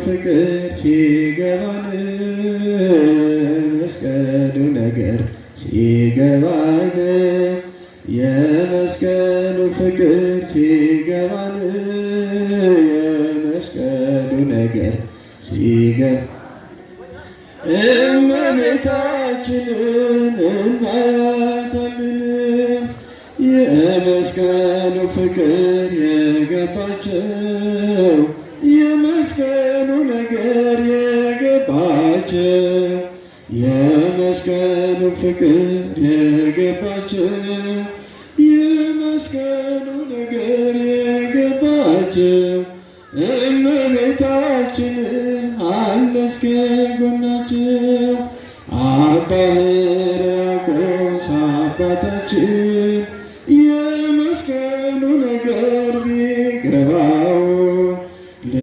ፍቅር ሲገባን፣ የመስቀሉ ነገር ሲገባን፣ የመስቀሉ ፍቅር ሲገባን፣ የመስቀሉ ነገር ሲገባ እመቤታችንን እናያታለን። የመስቀሉ ፍቅር የገባቸው፣ የመስቀሉ ነገር የገባቸው፣ የመስቀሉ ፍቅር የገባቸው፣ የመስቀሉ ነገር የገባቸው እመቤታችን አለች ከጎናቸው። አባ ሕርያቆስ አባታችን የመስቀሉ ነገር ቢገባው